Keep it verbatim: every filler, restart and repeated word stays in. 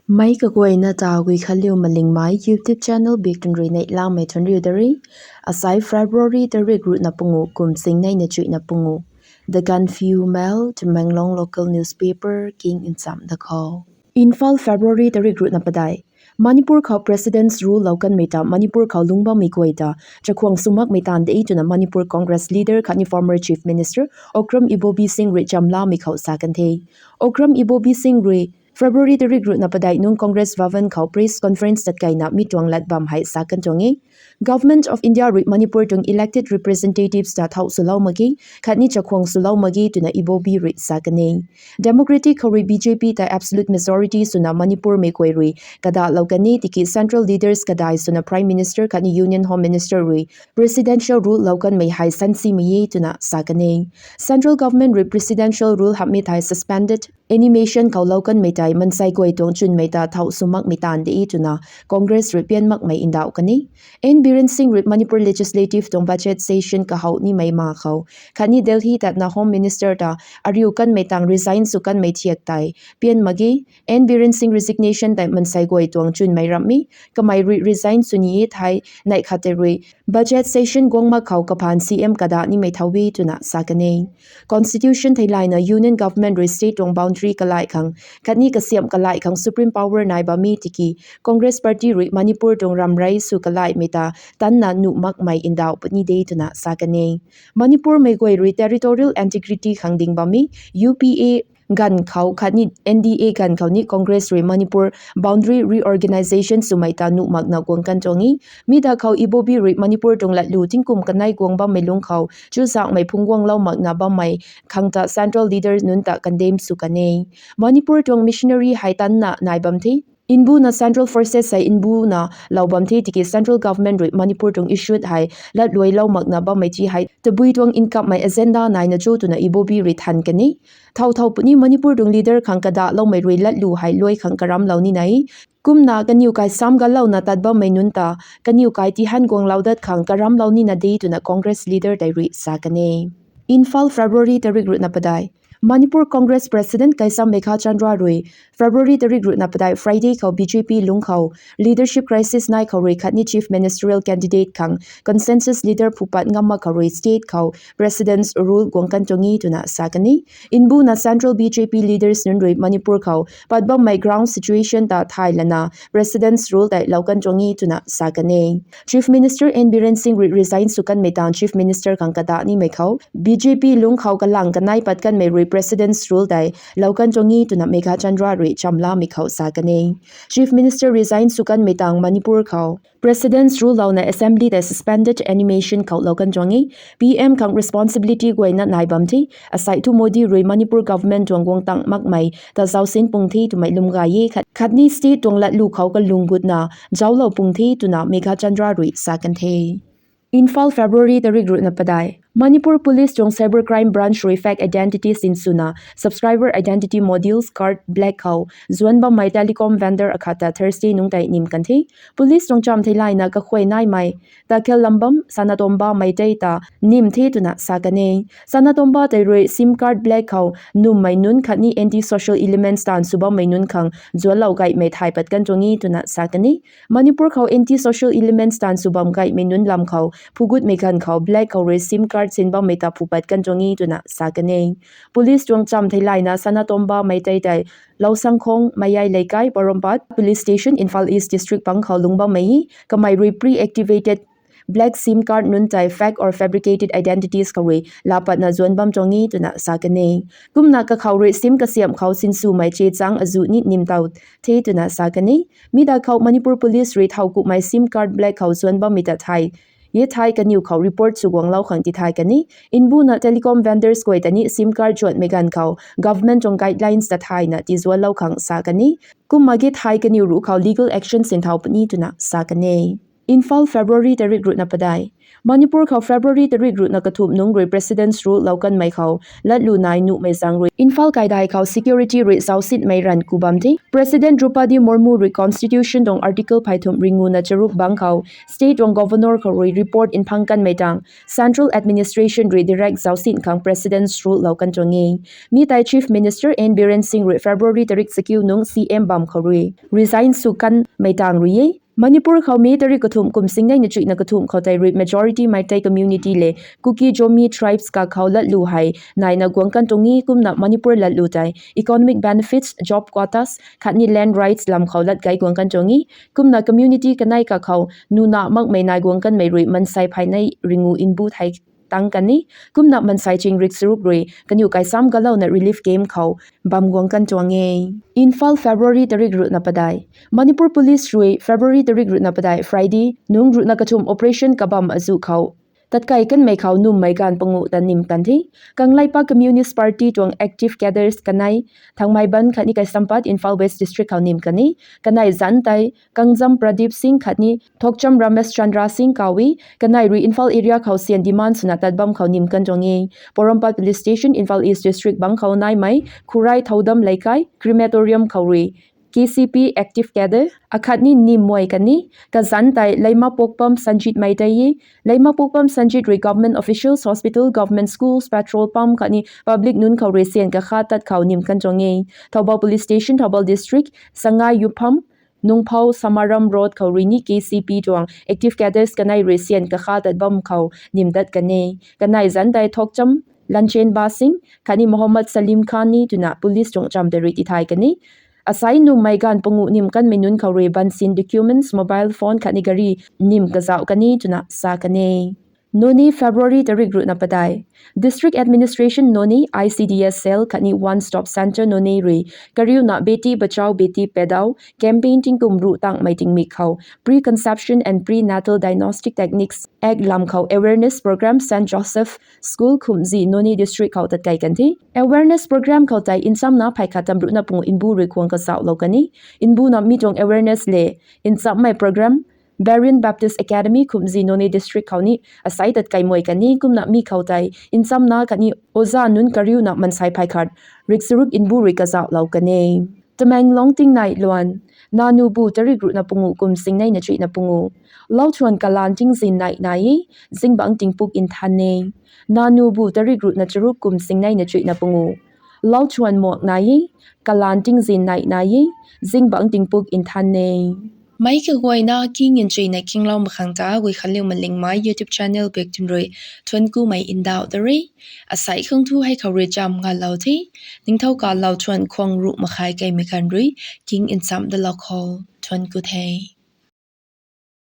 Mei kaguayna ta Guikhanliu Malingmei YouTube channel bik tun rui neihlamei thuanriu da ri. Asai February tarik ruhna pangu kum sing neina chuihna pangu. The Gaanphiu Mail, Tamenglong local newspaper, king ncham da khou. Imphal, February tarik ruhna padeih. Manipur khou President's Rule lou kanmei ta Manipur khou lungc bammei guay ta chakhwang sw makmei taanv de twna Manipur Congress leader khatni former Chief Minister Okram Ibobi Singh rui chamlamei khou sa kan the. Okram Ibobi Singh rui February tarik ruhna padeih nung Congress Bhavan khou press conference tat kaina mi tuang lat bam hei sa kan tuang e. Government of India rui Manipur tuang elected representatives ta thau swlou mak ge, khatni chakhwang swlou mak ge twna Ibobi rui sa kan e. Democratic khou rui B J P ta absolute majority swna Manipur mei guay rui kadahlou kan e, tiki central leaders kadai swna Prime Minister khatni Union Home Minister rui Presidential Rule lou kanmei hei sansimei e twna sa kan e. Central Government rui Presidential Rule hamhmei thei suspended animation khou lou kanmei tei mansei guay tuang chwnmei ta thau sw makmei taanv de twna Congress rui pian makmei ndauh kan e. N Biren Singh rui Manipur Legislative tuang budget session kahow nimei ma khou khatni Delhi tatna Home Minister ta ariu kanmei tang resign sw kanmei thiak tei pian mak ge. N Biren Singh resignation tei mansei guay tuang chwnmei ramhmei, kamei rui resign sw ni e thei neih khat tei rui budget session guang mak khou kaphaan C M kadah nimei thau e twna sa kan e. Constitution theilayna Union Government rui state tuang boundary kalai khang khatni kasiamh kalai khang supreme power nai bammei tiki Congress Party rui Manipur tuang ramrei sw kalaimei ta tanna nuh makmei ndauh puni de twna sa kan e. Manipur mei guay rui territorial integrity khang ding bammei U P A ganv khou khatni N D A ganv khou ni Congress rui Manipur boundary reorganization swmei ta nuh makna guang kan tuang e. Mi da khou Ibobi rui Manipur tuang latlu tingkum kanei guang bammei lungc khou chuzaenghmei phungc guanglou makna bammei khang ta central leader nunc ta condemn sw kan e. Manipur tuang missionary hei tanna nai bam the. Nbuna central forces hei nbuna lou bam the, tiki central government rui Manipur tuang issue hei latluailou makna bammei ti hei tabui tuang nkapmei agenda naina cho twna Ibobi rui than kan e. Thau thau puni Manipur tuang leader khang kadahloumei rui latlu hei luai khang karamlou nina e. Kumna kaniw kai sam galouna tat bammei nunc ta kaniw kai tihan guanglou dat khang karamlou nina de twna Congress leader tei rui sa kan e. Imphal, February tarik ruhna padeih. Manipur Congress President Keisham Meghachandra rui February tarik ruhna padeih Friday khou B J P lungc khou leadership crisis nai khou rui khatni chief ministerial candidate khang consensus leader phupat ngam mak khou rui state khou President's Rule guang kan tuang e twna sa kan e. Nbuna central B J P leaders nunc rui Manipur khou pat bammei ground situation ta thay lana President's Rule tei lou kan tuang e twna sa kan e. Chief Minister N Biren Singh rui resign sw kanmei tang Chief Minister khang kadah nimei khou B J P lungc khou kalang kanei pat kanmei rui President's Rule tei lou kan tuang e twna Meghachandra rui chamlamei khou sa kan e. Chief Minister resign sw kanmei tang Manipur khou President's Rule louna Assembly tei suspended animation khou lou kan tuang e. P M khang responsibility guayna nai bam the. Asei thu Modi rui Manipur government tuang guang tang makmei ta zausin pung the twmei lwm gay e, khat- khatni state tuang latlu khou kalung gutna zauclou pung the twna Meghachandra rui sa kan the. Imphal, February tarik ruhna padeih. Manipur Police tuang Cyber Crime Branch rui fake identity sinswna subscriber identity modules card black khou zuan bammei telecom vendor akhat ta Thursday nungc tei nim kan the. Police tuang cham theilayna kakhuay naimei ta Khellambam Sanatomba Meitei ta nim the twna sa kan e. Sanatomba tei rui sim card black khou nummei nunc khatni anti-social elements taanv sw bammei nunc khang zuanlou gaymei thay pat kan tuang e twna sa kan e. Manipur khou anti-social elements taanv sw bam gaymei nunc lam khou phugutmei ganv khou black khou rui sim card sin bammei ta phu pat kan tuang e twna sa kan e. Police tuang cham theilayna Sanatomba Meitei tei Lousangkhong, Mayai Leikai, Porompat Police Station, Imphal East District pang khou lungc bammei e. Kamei rui pre-activated black sim card nunc tei fake or fabricated identities khou rui lapatna zuan bam tuang e twna sa kan e. Kumna kakhou rui sim kasiamh khou sinswmei che chang azuh ni nim tau the twna sa kan e. Mi da khou Manipur Police rui thau kummei sim card black khou zuan bammei ta thay e thei kaniw khou report sw guanglou khang tithay kan e. Nbuna telecom vendors guay ta ni sim card zuanmei ganv khou government tuang guidelines ta thayna tizuanlou khang sa kan e. Kumna ge thei kaniw ruh khou legal action sin thau puni twna sa kan e. Imphal, February tarik ruhna padeih. Manipur khou February tarik ruhna kathumh nungc rui President's Rule lou kanmei khou latlu nai nuhmei zaeng rui Imphal kaidai khou security rui zaucsinmei ranv ku bam the. President Droupadi Murmu rui Constitution tuang Article pheythumh ringuna charuk bangc khou state tuang Governor khou rui report nphang kanmei tang Central Administration rui direct zaucsin khang President's Rule lou kan tuang e. Mi tei Chief Minister N Biren Singh rui February tarik chakiu nungc C M bam khou rui resign sw kanmei tang rui e. Manipur khou May tarik kathumh kum singnei na chuihna kathumh khou tei rui majority Meitei community le Kuki-Zomi tribes kakhou latlu hei naina guang kan tuang e. Kumna Manipur latlu tei economic benefits, job quotas khatni land rights lam khou lat gay guang kan tuang e. Kumna community kanei kakhou nuna makmei nai guang kanmei rui mansei pheynei ringu nbu thei tang kan e. Kumna mansei ching rik charuk rui kaniw kaisam galouna relief camp khou bam guang kan tuang e. Imphal, February tarik ruhna padeih. Manipur Police rui February tarik ruhna padeih Friday nungc ruhna kathumh operation kabam azuh khou tatkei kanmei khou nummei ganv panguh ta nim kan the. Kangleipak Communist Party tuang active cadres kanei Thangmeiban khatni Kaisampat, Imphal West District khou nim kan e. Kanei zanc tei Kangjam Pradeep Singh khatni Thokcham Ramesh Chandra Singh kaw e. Kanei rui Imphal area khou syan demand swna tat bam khou nim kan tuang e. Porompat Police Station, Imphal East District bangc khou naimei Khurai Thoudam Leikai crematorium khou rui K C P active cadre akhatni nim muai kan e. Kazanc tei Leimapokpam Sanjit Meitei e. Leimapokpam Sanjit rui government officials, hospital, government schools, petrol pump khatni public nunc khou rui syan kakha tat khou nim kan tuang e. Thoubal Police Station, Thoubal District, Sangai Yupham, Nungphou Samaram Road khou rui ni K C P tuang active cadres kanei rui syan kakha tat bam khou nim dat kan e. Kanei zanc tei Thokcham Lanchenba Singh khatni Mohammad Salim Khan ni twna police tuang cham tei rui tithay kan e. Asei nummei ganv panguh nim kanmei nunc khou rui bansin, documents, mobile phone khatni gari nim kazauh kan e twna sa kan e. Noney, February tarik ruhna padeih. District Administration Noney, I C D S Cell khatni One Stop Centre Noney rui kariuna Beti Bachao Beti Padhao campaign tingkum ruh tangmei tingmik khou Preconception and Prenatal Diagnostic Techniques Act lam khou awareness program Saint Joseph School Khumzi, Noney District khou tatkei kan the. Awareness program khou tei nchamna phey khat tam ruhna panguh nbu rui khuang kazauhlou kan e. Nbuna mi tuang awareness le nchamhmei program Berean Baptist Academy Khumzi, Noney District khou ni asei tatkei muai kan e. Kumna mi khou tei nchamna khatni oja nunc kariuna mansei phey khat rik charuk nbu rui kazauhlou kan e. Tamenglong tingnai luan. Nanubu tarik ruhna panguh kum singnei na chuihna panguh. Lauthuan kalan tingzin nai nai e, zingbangc tingpuk nthan e. Nanubu tarik ruhna charuk kum singnei na chuihna panguh. Lauthuan muak nai e, kalan tingzin nai nai e, zingbangc tingpuk nthan e. Meic kaguayna king nchuina kinglou makhang ta Guikhanliu Malingmei YouTube channel bik tun rui thuanc kumei ndauh da re. Asei khang thu hei khou rui cham ngalou the. Ningthou kalou thuan khwang ruh makhai keimei khan rui king nchamh dalou khou thuanc ku the.